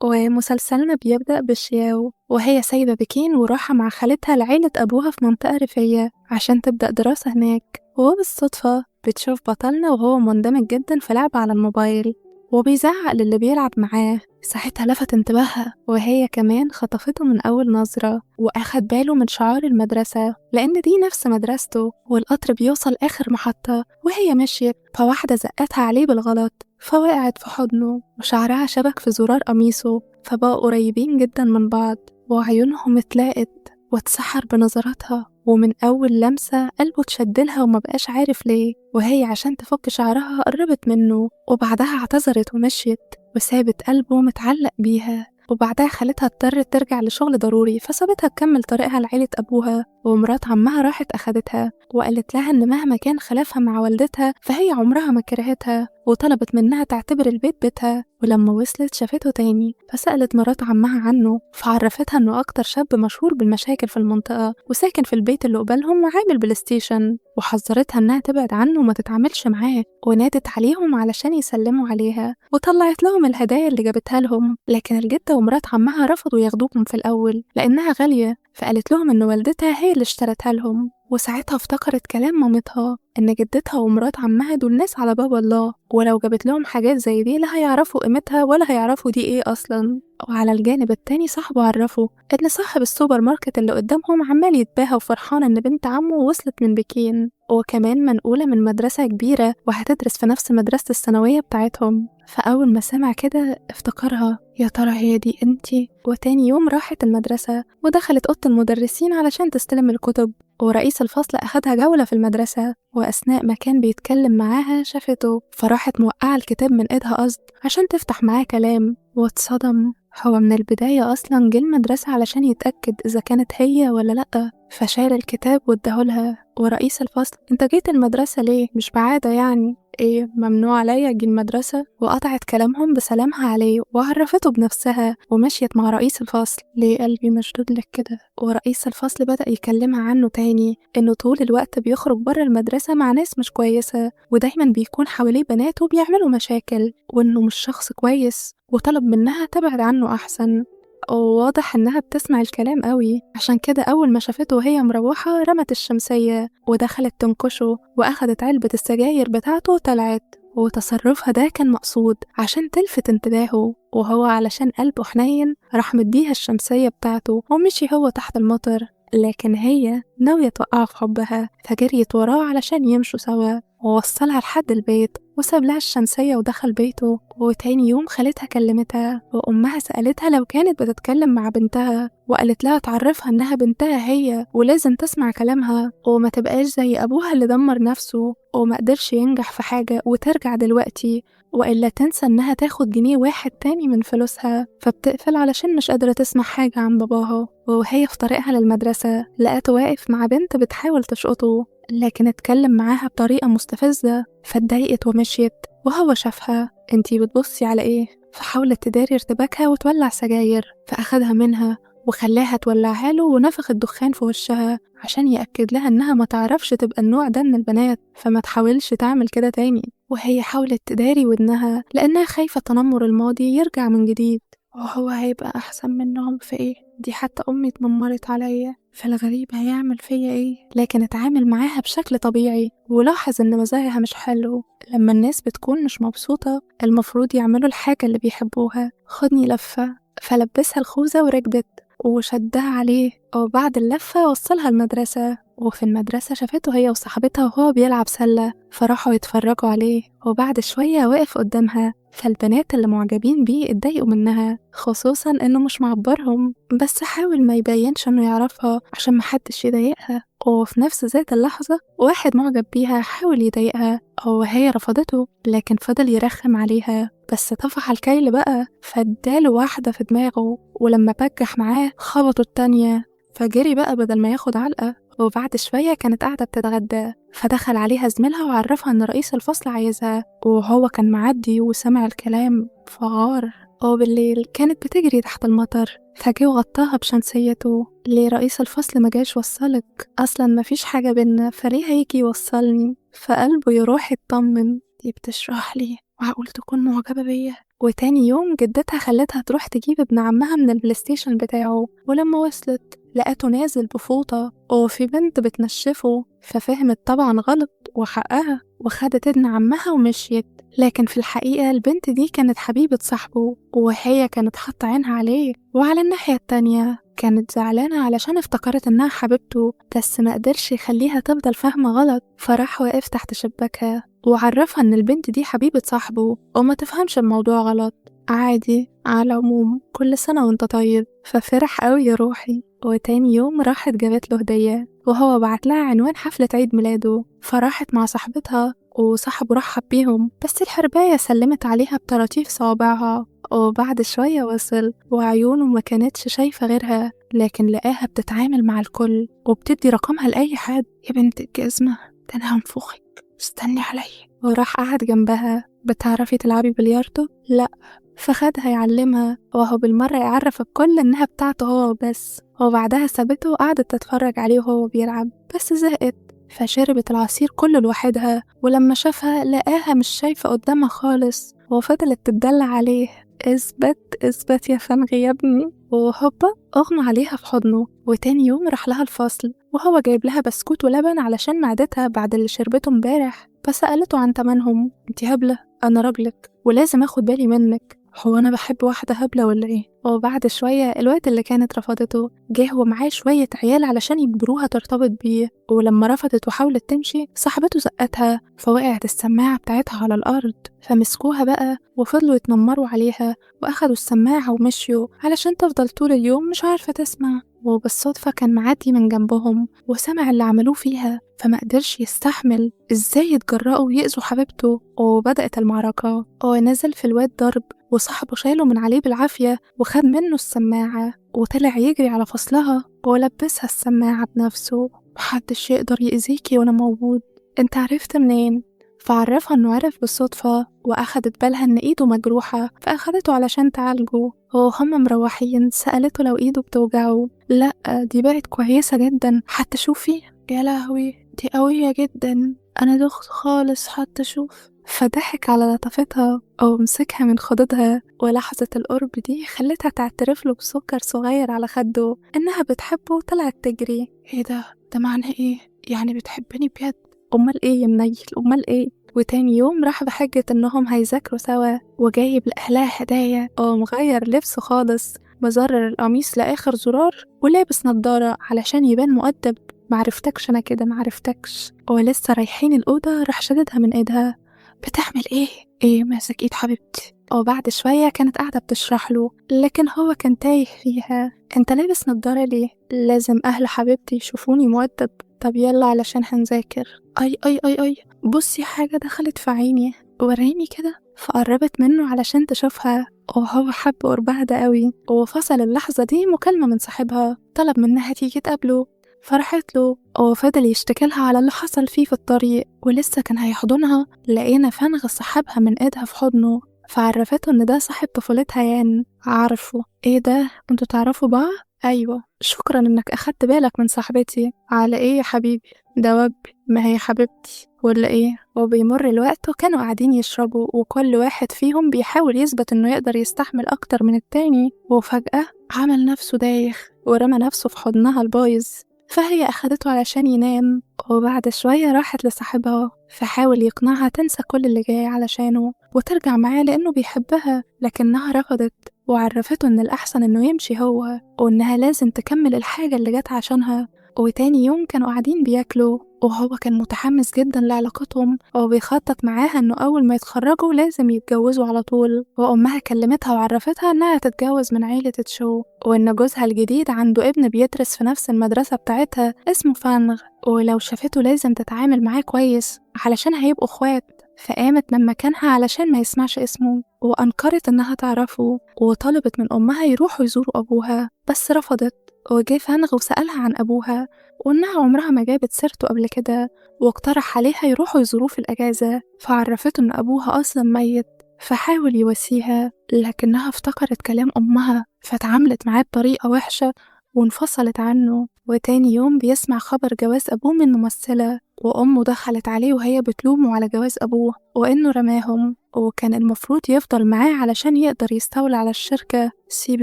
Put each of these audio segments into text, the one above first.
ومسلسلنا بيبدأ بشياو وهي سايبة بكين وراحة مع خالتها لعيلة أبوها في منطقة ريفية عشان تبدأ دراسة هناك. وبالصدفة بتشوف بطلنا وهو مندمج جدا في لعبة على الموبايل وبيزعق للي بيلعب معاه. ساعتها لفت انتباهها وهي كمان خطفته من أول نظرة، وأخد باله من شعار المدرسة لأن دي نفس مدرسته، والقطر بيوصل آخر محطة وهي مشيت، فواحدة زقتها عليه بالغلط فوقعت في حضنه وشعرها شبك في زرار قميصه، فبقوا قريبين جدا من بعض وعيونهم اتلاقت واتسحر بنظراتها، ومن أول لمسة قلبه اتشدلها وما بقاش عارف ليه. وهي عشان تفك شعرها قربت منه وبعدها اعتذرت ومشيت وسابت قلبه متعلق بيها. وبعدها خالتها اضطرت ترجع لشغل ضروري فسابتها تكمل طريقها لعيلة أبوها، ومرات عمها راحت أخدتها وقالت لها إن مهما كان خلافها مع والدتها فهي عمرها ما كرهتها، وطلبت منها تعتبر البيت بيتها. ولما وصلت شافته تاني فسألت مرات عمها عنه، فعرفتها إنه أكتر شاب مشهور بالمشاكل في المنطقة وساكن في البيت اللي قبالهم وعامل PlayStation، وحذرتها إنها تبعد عنه وما تتعاملش معاه، ونادت عليهم علشان يسلموا عليها وطلعت لهم الهدايا اللي جابتها لهم. لكن الجدة ومرات عمها رفضوا ياخدوهم في الأول لأنها غالية، فقالت لهم إن والدتها هي اللي اشترتها لهم. وساعتها افتكرت كلام مامتها إن جدتها ومرات عمها دول ناس على باب الله، ولو جابت لهم حاجات زي دي لا هيعرفوا قيمتها ولا هيعرفوا دي إيه أصلا. وعلى الجانب التاني صاحبه عرفه إن صاحب السوبر ماركت اللي قدامهم عمال يتباهى وفرحان إن بنت عمه وصلت من بكين، وكمان منقولة من مدرسة كبيرة وهتدرس في نفس مدرسة الثانوية بتاعتهم. فأول ما سمع كده افتكرها، يا ترى هي دي انتي؟ وتاني يوم راحت المدرسة ودخلت أوضة المدرسين علشان تستلم الكتب، ورئيس الفصل أخدها جولة في المدرسة، وأثناء ما كان بيتكلم معاها شافته، فراحت موقعة الكتاب من إيدها قصد عشان تفتح معاه كلام، واتصدم. هو من البداية أصلا جه المدرسة علشان يتأكد إذا كانت هي ولا لأ، فشال الكتاب واداهولها. ورئيس الفصل: أنت جيت المدرسة ليه؟ مش بعادة يعني؟ إيه ممنوع عليا أجي المدرسة؟ وقطعت كلامهم بسلامها عليه وعرفته بنفسها ومشيت مع رئيس الفصل. ليه قلبي مشدود لك كده؟ ورئيس الفصل بدأ يكلمها عنه تاني، إنه طول الوقت بيخرج بره المدرسة مع ناس مش كويسة، ودايما بيكون حواليه بنات وبيعملوا مشاكل، وإنه مش شخص كويس، وطلب منها تبعد عنه أحسن. وواضح إنها بتسمع الكلام قوي، عشان كده أول ما شافته وهي مروحة رمت الشمسية ودخلت تنكشه وأخدت علبة السجاير بتاعته وطلعت. وتصرفها ده كان مقصود عشان تلفت انتباهه، وهو علشان قلبه حنين راح مديها الشمسية بتاعته ومشي هو تحت المطر. لكن هي ناوية توقعه في حبها، فجريت وراه علشان يمشوا سوا، ووصلها لحد البيت وساب لها الشمسية ودخل بيته. وتاني يوم خالتها كلمتها وأمها سألتها لو كانت بتتكلم مع بنتها، وقالت لها تعرفها إنها بنتها هي ولازم تسمع كلامها وما تبقاش زي أبوها اللي دمر نفسه وما قدرش ينجح في حاجة وترجع دلوقتي، وإلا تنسى إنها تاخد جنيه واحد تاني من فلوسها. فبتقفل علشان مش قادرة تسمع حاجة عن باباها. وهي في طريقها للمدرسة لقته واقف مع بنت بتحاول تشقطه، لكن اتكلم معاها بطريقة مستفزة فاتضايقت ومشيت. وهو شافها: انتي بتبصي على ايه؟ فحاولت تداري ارتباكها وتولع سجاير، فأخدها منها وخلاها تولعها له ونفخ الدخان في وشها عشان يأكد لها إنها ما تعرفش تبقى النوع ده من البنات، فما تحاولش تعمل كده تاني. وهي حاولت تداري ودنها لأنها خايفة تنمر الماضي يرجع من جديد، وهو هيبقى أحسن منهم في إيه؟ دي حتى أمي اتنمرت عليا، فالغريب هيعمل فيا إيه؟ لكن اتعامل معاها بشكل طبيعي ولاحظ إن مزاجها مش حلو. لما الناس بتكون مش مبسوطة المفروض يعملوا الحاجة اللي بيحبوها. خدني لفة، فلبسها الخوذة وركبت وشدها عليه، وبعد اللفة وصلها المدرسة. وفي المدرسة شافته هي وصاحبتها وهو بيلعب سلة، فراحوا يتفرجوا عليه. وبعد شوية وقف قدامها، فالبنات اللي معجبين بيه اتضايقوا منها، خصوصا انه مش معبرهم، بس حاول ما يبينش انه يعرفها عشان محدش يضايقها. وفي نفس ذات اللحظة واحد معجب بيها حاول يضايقها وهي رفضته، لكن فضل يرخم عليها، بس طفح الكيل بقى فاداله واحدة في دماغه، ولما بجح معاه خبطوا التانية، فجري بقى بدل ما ياخد علقة. وبعد شوية كانت قاعدة بتتغدى، فدخل عليها زميلها وعرفها إن رئيس الفصل عايزها، وهو كان معدي وسمع الكلام فغار. وبالليل كانت بتجري تحت المطر، فجه وغطاها بشمسيته. ليه رئيس الفصل ما جاش وصلك؟ أصلا مفيش حاجة بينا، فليه هيجي يوصلني؟ فقلبه يروح يطمن، دي بتشرح لي معقول تكون معجبة بيا؟ وتاني يوم جدتها خلتها تروح تجيب ابن عمها من ال PlayStation بتاعه، ولما وصلت لقته نازل بفوطة وفي بنت بتنشفه، ففهمت طبعا غلط وحقها وخدت ابن عمها ومشيت. لكن في الحقيقة البنت دي كانت حبيبة صاحبه وهي كانت حاطة عينها عليه. وعلى الناحية التانية كانت زعلانة علشان افتكرت إنها حبيبته، بس ما قدرش يخليها تفضل فاهمة غلط، فراح واقف تحت شباكها وعرفها إن البنت دي حبيبة صاحبه وما تفهمش الموضوع غلط، عادي، على العموم كل سنة وانت طيب. ففرح قوي يا روحي. وتاني يوم راحت جابت له هدية وهو بعت لها عنوان حفلة عيد ميلاده، فراحت مع صاحبتها وصاحبه رحب بيهم، بس الحرباية سلمت عليها بطراطيف صوابعها. وبعد شوية وصل وعيونه ما كانتش شايفة غيرها، لكن لقاها بتتعامل مع الكل وبتدي رقمها لأي حد. يا بنت الجزمة، ده أنا هنفخك، استني عليا. وراح قعد جنبها. بتعرفي تلعبي بلياردو؟ لا. فخدها يعلمها، وهو بالمرة يعرف الكل إنها بتاعته هو بس. وبعدها سابته وقعدت تتفرج عليه وهو بيلعب، بس زهقت فشربت العصير كله لوحدها. ولما شافها لقاها مش شايفة قدامها خالص، وفضلت تتدلع عليه. اثبت اثبت يا فنغي يا ابني. وهوبا اغمى عليها في حضنه. وتاني يوم راح لها الفصل وهو جايب لها بسكوت ولبن علشان معدتها بعد اللي شربته امبارح. فسألته عن تمنهم. انتي هبلة، انا راجلك ولازم اخد بالي منك، هو انا بحب واحدة هبلة ولا ايه؟ وبعد شوية الوقت اللي كانت رفضته جه ومعاه شوية عيال علشان يجبروها ترتبط بيه، ولما رفضت وحاولت تمشي صاحبته زقتها فوقعت السماعة بتاعتها على الأرض، فمسكوها بقى وفضلوا يتنمروا عليها وأخدوا السماعة ومشيوا علشان تفضل طول اليوم مش عارفة تسمع. وبالصدفة كان معدي من جنبهم وسمع اللي عملوه فيها، فما قدرش يستحمل ازاي يتجرأوا ويأذوا حبيبته، وبدأت المعركة. ونزل في الواد ضرب وصاحبه شاله من عليه بالعافية وخد منه السماعة وطلع يجري على فصلها ولبسها السماعة بنفسه. محدش يقدر يأذيكي وانا موجود، انت عرفت منين؟ فعرفها انه عرف بالصدفة، واخدت بالها ان ايده مجروحة فاخدته علشان تعالجه. وهم مروحين سألته لو ايده بتوجعه. لا دي بقت كويسة جدا، حتى شوفي. يا لهوي دي قوية جدا، انا دخت خالص حتى شوف. فضحك على لطافتها ومسكها من خدودها، ولحظة القرب دي خلتها تعترف له بسكر صغير على خده إنها بتحبه، وطلعت تجري. ايه ده؟ ده معناه ايه؟ يعني بتحبني بجد؟ أمال ايه يا منيل، أمال ايه؟ وتاني يوم راح بحجة إنهم هيذاكروا سوا، وجايب لأهلها هدايا ومغير لبسه خالص، مزرر القميص لآخر زرار ولابس نضارة علشان يبان مؤدب. معرفتكش أنا كده، معرفتكش. ولسه رايحين الأوضة راح شددها من إيدها. بتعمل ايه؟ ايه ماسك ايد حبيبتي؟ وبعد شوية كانت قاعدة بتشرح له، لكن هو كان تايه فيها. انت لابس نضارة ليه؟ لازم اهل حبيبتي يشوفوني مؤدب. طب يلا علشان هنذاكر. اي اي اي اي، بصي حاجة دخلت في عيني، وريني كده. فقربت منه علشان تشوفها، وهو حب قربها ده قوي. وفصل اللحظة دي مكالمة من صاحبها طلب منها تيجي تقابله، فرحت له وفضل يشتكي لها على اللي حصل فيه في الطريق، ولسه كان هيحضنها لقينا فنغ صاحبها من ايدها في حضنه، فعرفته ان ده صاحب طفولتها. يعني عارفه ايه ده؟ انتوا تعرفوا بعض؟ ايوه، شكرا انك اخدت بالك من صاحبتي. على ايه يا حبيبي؟ ده واجبي، ما هي حبيبتي ولا ايه؟ وبيمر الوقت وكانوا قاعدين يشربوا، وكل واحد فيهم بيحاول يثبت انه يقدر يستحمل اكتر من التاني. وفجأة عمل نفسه دايخ ورمى نفسه في حضنها البايظ، فهي أخدته علشان ينام. وبعد شوية راحت لصاحبها، فحاول يقنعها تنسى كل اللي جاي علشانه وترجع معاه لأنه بيحبها، لكنها رفضت وعرفته إن الأحسن إنه يمشي هو، وإنها لازم تكمل الحاجة اللي جت عشانها. وتاني يوم كانوا قاعدين بياكلوا، وهو كان متحمس جدا لعلاقتهم وبيخطط معاها انه اول ما يتخرجوا لازم يتجوزوا على طول. وامها كلمتها وعرفتها انها تتجوز من عيلة تشو، وان جوزها الجديد عنده ابن بيدرس في نفس المدرسة بتاعتها اسمه فانغ، ولو شافته لازم تتعامل معاه كويس علشان هيبقوا اخوات. فقامت من مكانها علشان ما يسمعش اسمه، وأنكرت إنها تعرفه، وطلبت من أمها يروحوا يزوروا أبوها بس رفضت. وجه فانغ وسألها عن أبوها وإنها عمرها ما جابت سيرته قبل كده، واقترح عليها يروحوا يزوروه في الأجازة، فعرفته إن أبوها أصلا ميت. فحاول يواسيها لكنها افتكرت كلام أمها فتعاملت معاه بطريقة وحشة وانفصلت عنه. وتاني يوم بيسمع خبر جواز أبوه من ممثلة، وأمه دخلت عليه وهي بتلومه على جواز أبوه وإنه رماهم، وكان المفروض يفضل معاه علشان يقدر يستولى على الشركة. سيب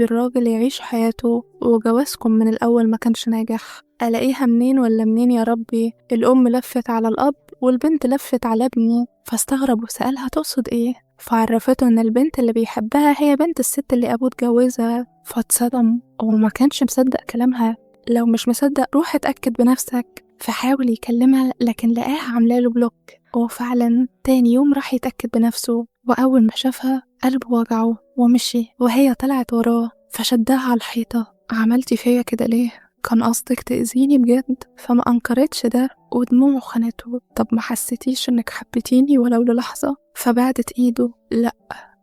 الراجل يعيش حياته، وجوازكم من الأول ما كانش ناجح. ألاقيها منين ولا منين يا ربي؟ الأم لفت على الأب والبنت لفت على ابني، فاستغرب وسألها تقصد إيه؟ فعرفته إن البنت اللي بيحبها هي بنت الست اللي أبوه اتجوزها، فاتصدم وما كانش مصدق كلامها. لو مش مصدق روح اتأكد بنفسك. فحاول يكلمها لكن لقاها عاملاله block، وفعلا تاني يوم راح يتأكد بنفسه، وأول ما شافها قلبه وجعه ومشي، وهي طلعت وراه فشدها على الحيطة. عملتي فيا كده ليه؟ كان قصدك تأذيني بجد؟ فما أنكرتش ده ودموعه خانته. طب ما حسيتيش إنك حبيتيني ولو للحظة؟ فبعدت إيده، لأ.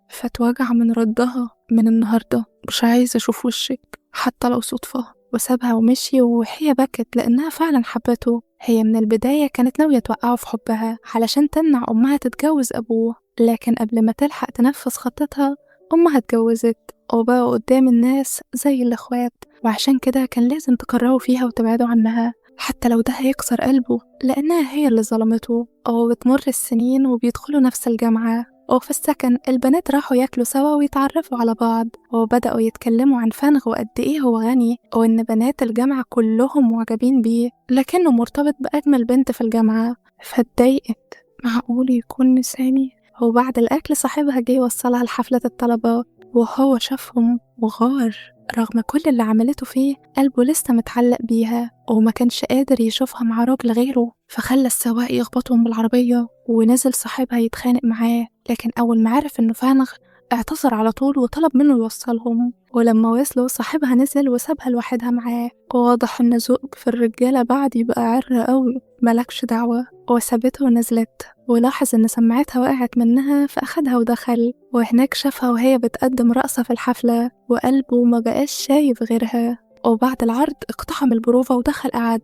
فاتوجع من ردها، من النهاردة مش عايزة أشوف وشك حتى لو صدفة. وسابها ومشي، وهي بكت لأنها فعلا حبته. هي من البداية كانت ناوية توقعه في حبها علشان تمنع أمها تتجوز أبوه، لكن قبل ما تلحق تنفذ خطتها أمها اتجوزت وبقوا قدام الناس زي الأخوات، وعشان كده كان لازم تكرهوا فيها وتبعدوا عنها حتى لو ده هيكسر قلبه لأنها هي اللي ظلمته. وبتمر السنين وبيدخلوا نفس الجامعة، وفي السكن البنات راحوا ياكلوا سوا ويتعرفوا على بعض، وبدأوا يتكلموا عن فانغ وقد إيه هو غني وإن بنات الجامعة كلهم معجبين بيه، لكنه مرتبط بأجمل بنت في الجامعة. فاتضايقت، معقول يكون نساني؟ وبعد الأكل صاحبها جه يوصلها لحفلة الطلبة، وهو شافهم وغار. رغم كل اللي عملته فيه قلبه لسه متعلق بيها وما كانش قادر يشوفها مع راجل غيره، فخلى السواق يخبطهم بالعربية ونزل صاحبها يتخانق معاه. لكن أول ما عرف إنه فانغ اعتذر على طول وطلب منه يوصلهم، ولما وصلوا صاحبها نزل وسابها لوحدها معاه. وواضح إن ذوقك في الرجالة بعد يبقى عر قوي، ملكش دعوة. وسابته ونزلت، ولاحظ إن سماعتها وقعت منها فأخدها ودخل، وهناك شافها وهي بتقدم رقصة في الحفلة وقلبه ما بقاش شايف غيرها. وبعد العرض اقتحم البروفة ودخل قعد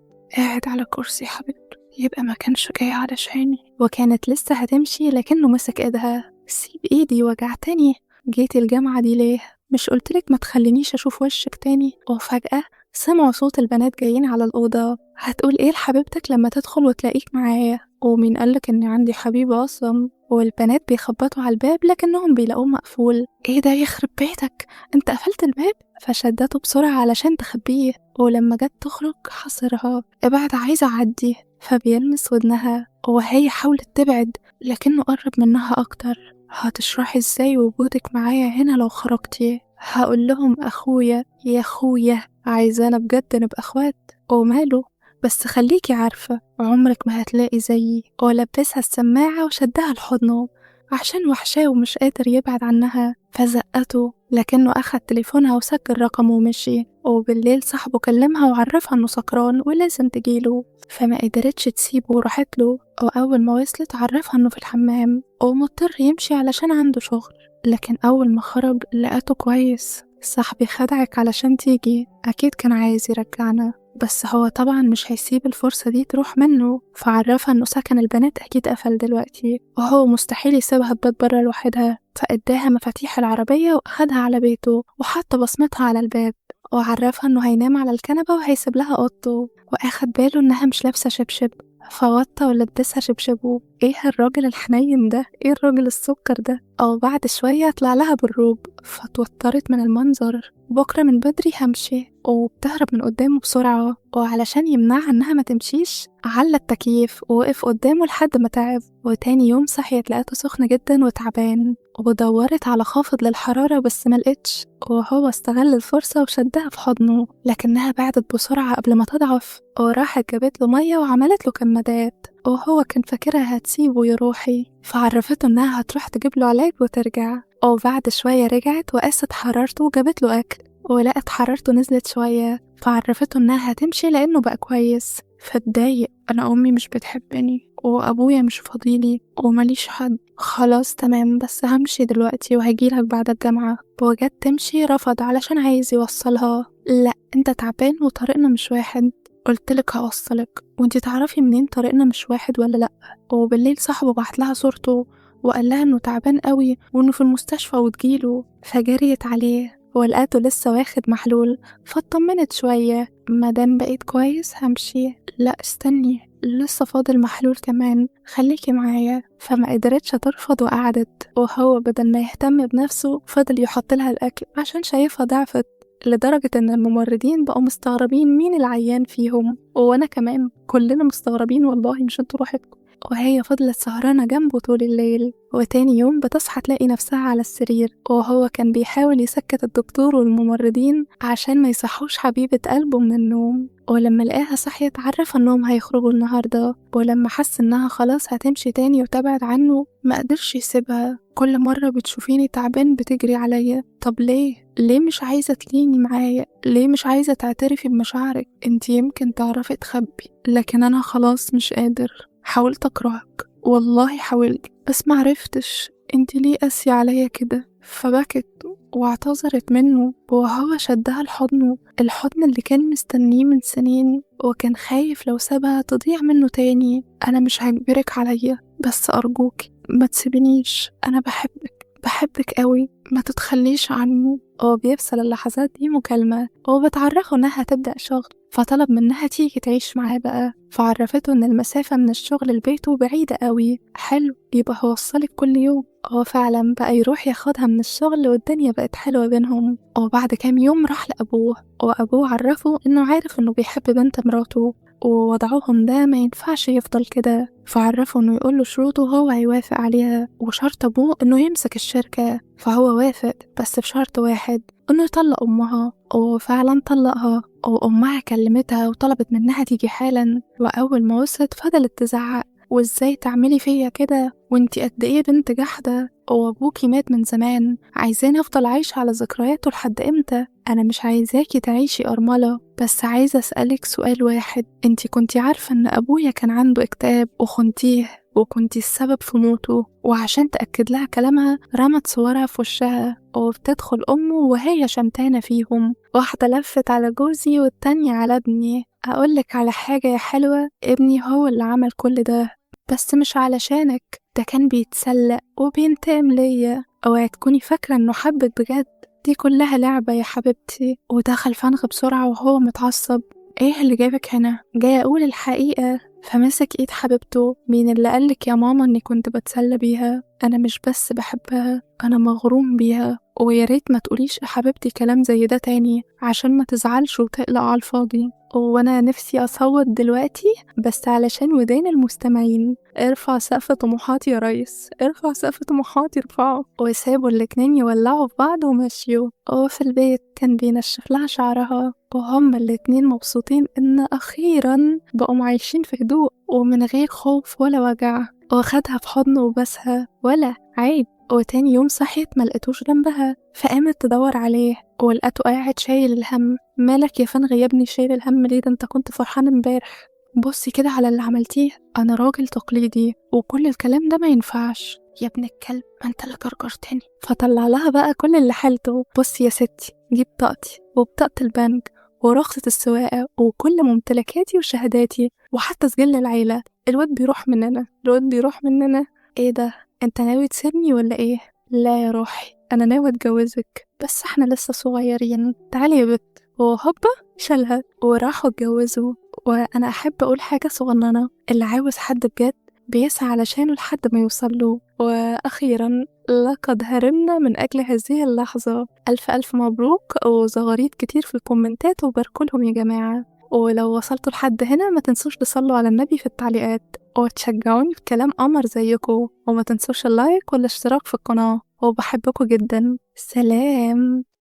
على كرسي حبيبته، يبقى ما كانش جاي علشاني. وكانت لسه هتمشي لكنه مسك ايدها، سيب ايدي وجعتني، جيتي الجامعة دي ليه؟ مش قلتلك ما تخلينيش اشوف وشك تاني؟ وفجأة سمعوا صوت البنات جايين على الأوضة. هتقول ايه لحبيبتك لما تدخل وتلاقيك معايا؟ ومين قالك اني عندي حبيبة اصلا؟ والبنات بيخبطوا على الباب لكنهم بيلاقوه مقفول. ايه ده يخرب بيتك، انت قفلت الباب؟ فشدته بسرعة علشان تخبيه، ولما جت تخرج حصرها، ابعد عايزة اعدي. فبيلمس ودنها وهي حاولت تبعد لكنه قرب منها اكتر. هتشرحي ازاي وجودك معايا هنا لو خرجتي؟ هقول لهم اخويا يا اخويا، عايزانا بجد نبقى اخوات؟ وماله، بس خليكي عارفة عمرك ما هتلاقي زيي. ولبسها السماعة وشدها لحضنه عشان وحشاه ومش قادر يبعد عنها، فزقته لكنه أخد تليفونها وسجل رقمه ومشي. وبالليل صاحبه كلمها وعرفها إنه سكران ولازم تجيله، فما قدرتش تسيبه وراحت له. وأول ما وصلت عرفها إنه في الحمام ومضطر يمشي علشان عنده شغل، لكن أول ما خرج لقته كويس. صاحبي خدعك علشان تيجي، أكيد كان عايز يرجعنا، بس هو طبعا مش هيسيب الفرصة دي تروح منه. فعرفها انه سكن البنات اكيد قفل دلوقتي وهو مستحيل يسيبها تبات برا لوحدها، فاداها مفاتيح العربية واخدها على بيته وحط بصمتها على الباب، وعرفها انه هينام على الكنبة وهيسيب لها اوضته، واخد باله انها مش لابسة شبشب فوطى ولبسها شبشبه. ايه الراجل الحنين ده، ايه الراجل السكر ده؟ او بعد شوية طلع لها بالروب فتوترت من المنظر. بكرة من بدري همشي، وبتهرب من قدامه بسرعة، وعلشان يمنعها انها ما تمشيش على التكييف ووقف قدامه لحد ما تعب. وتاني يوم صحيت لقيته سخن جدا وتعبان، ودورت على خافض للحرارة بس ما لقتش، وهو استغل الفرصة وشدها في حضنه، لكنها بعدت بسرعة قبل ما تضعف، وراحت جابت له مية وعملت له كمادات، وهو كان فاكرها هتسيبه يروحي، فعرفته انها هتروح تجيب له علاج وترجع. وبعد شوية رجعت وقاست حرارته وجابت له أكل، ولقت حرارته نزلت شوية، فعرفته إنها هتمشي لأنه بقى كويس. فاتضايق، أنا أمي مش بتحبني وأبويا مش فاضيلي ومليش حد. خلاص تمام، بس همشي دلوقتي وهجيلك بعد الجامعة. وجت تمشي رفض علشان عايز يوصلها. لا انت تعبان وطريقنا مش واحد، قلتلك هوصلك، وانتي تعرفي منين طريقنا مش واحد ولا لأ. وبالليل صاحبه بعت لها صورته وقال لها انه تعبان قوي وانه في المستشفى وتجيله، فجريت عليه ولقاته لسه واخد محلول، فاطمنت شوية. مادام بقيت كويس همشي. لا استني، لسه فاضل محلول كمان، خليكي معايا. فما قدرتش ترفض وقعدت، وهو بدل ما يهتم بنفسه فضل يحط لها الأكل عشان شايفها ضعفت، لدرجة إن الممرضين بقوا مستغربين مين العيان فيهم، وأنا كمان كلنا مستغربين والله، مش انتوا روحتكم. وهي فضلت سهرانة جنبه طول الليل. وتاني يوم بتصحى تلاقي نفسها على السرير، وهو كان بيحاول يسكت الدكتور والممرضين عشان ما يصحوش حبيبة قلبه من النوم. ولما لقاها صحيت عرف انهم هيخرجوا النهاردة، ولما حس انها خلاص هتمشي تاني وتبعد عنه ما قدرش يسيبها. كل مرة بتشوفيني تعبان بتجري عليا، طب ليه؟ ليه مش عايزة تليني معايا؟ ليه مش عايزة تعترفي بمشاعرك؟ انتي يمكن تعرفي تخبي، لكن انا خلاص مش قادر. حاولت أكرهك والله حاولت، بس معرفتش. انتي ليه قاسية عليا كده؟ فبكت واعتذرت منه، وهو شدها لحضنه، الحضن اللي كان مستنيه من سنين، وكان خايف لو سابها تضيع منه تاني. أنا مش هجبرك عليا، بس أرجوك ما تسيبنيش، أنا بحبك، بحبك قوي، ما تتخليش عني. وبيفصل اللحظات دي مكالمة، وبتعرفه إنها تبدأ شغل، فطلب منها تيجي تعيش معاه بقى. فعرفته إن المسافة من الشغل لبيته بعيدة قوي. حلو، يبقى هوصلك كل يوم. هو فعلا بقى يروح ياخدها من الشغل، والدنيا بقت حلوة بينهم. وبعد كام يوم راح لأبوه، وأبوه عرفه إنه عارف إنه بيحب بنت مراته، ووضعهم ده ما ينفعش يفضل كده. فعرفه إنه يقوله شروطه وهو هيوافق عليها، وشرط أبوه إنه يمسك الشركة، فهو وافق بس بشرط واحد، إنه يطلق أمها. وفعلا طلقها، وأمها كلمتها وطلبت منها تيجي حالا. وأول ما وصلت فضلت تزعق، وإزاي تعملي فيا كده، وانتي قد إيه بنت جحدة، وأبوكي مات من زمان، عايزاني أفضل عايشة على ذكرياته لحد إمتى؟ أنا مش عايزاكي تعيشي أرملة، بس عايزة أسألك سؤال واحد، انتي كنتي عارفة إن أبويا كان عنده اكتئاب وخنتيه وكنتي السبب في موته؟ وعشان تأكد لها كلامها رمت صورها في وشها. وبتدخل أمه وهي شمتانة فيهم، واحدة لفت على جوزي والتانية على ابني. أقولك على حاجة يا حلوة، ابني هو اللي عمل كل ده، بس مش علشانك، ده كان بيتسلق وبينتقم ليا. اوعي تكوني فاكرة انه حبك بجد، دي كلها لعبة يا حبيبتي. ودخل فنغ بسرعة وهو متعصب، ايه اللي جابك هنا؟ جاي اقول الحقيقة. فمسك ايد حبيبته، مين اللي قالك يا ماما اني كنت بتسلى بيها؟ انا مش بس بحبها، انا مغروم بيها، ويا ريت ما تقوليش يا حبيبتي كلام زي ده تاني عشان ما تزعلش وتقلق على الفاضي. وانا نفسي اصوت دلوقتي بس علشان ودان المستمعين. ارفع سقف طموحاتي يا ريس، ارفع سقف طموحاتي، ارفعه. وسابوا الاتنين يولعوا في بعض ومشيوا. وفي البيت كان بينشف لها شعرها، وهم الاتنين مبسوطين ان اخيرا بقوا عايشين في هدوء ومن غير خوف ولا وجع. وخدها في حضنه وبسها ولا عيب. وتاني يوم صحيت ما لقيتوش جنبها، فقامت تدور عليه ولقته قاعد شايل الهم. مالك يا فنغ يا ابني شايل الهم ليه؟ ده انت كنت فرحان امبارح. بصي كده على اللي عملتيه، انا راجل تقليدي وكل الكلام ده ما ينفعش. يا ابن الكلب، ما انت اللي جرجرتني. فطلع لها بقى كل اللي حالته. بصي يا ستي، جيب بطاقتي وبطاقة البنك ورخصة السواقة وكل ممتلكاتي وشهاداتي وحتى سجل العيلة. الواد بيروح مننا، الواد بيروح مننا. ايه ده، انت ناوي تسيبني ولا ايه؟ لا يا روحي، انا ناوي اتجوزك، بس احنا لسه صغيرين، تعالي يا بت. وهوبا شالها وراحوا اتجوزوا. وانا احب اقول حاجه صغننه، اللي عاوز حد بجد بيسعى علشانه لحد ما يوصل له. واخيرا لقد هرمنا من اجل هذه اللحظه. الف الف مبروك، وزغاريت كتير في الكومنتات وباركولهم يا جماعه. ولو وصلتوا لحد هنا ما تنسوش تصلوا على النبي في التعليقات وتشجعوني بكلام قمر زيكم، وما تنسوش ال like والاشتراك في القناة، وبحبكم جدا. سلام.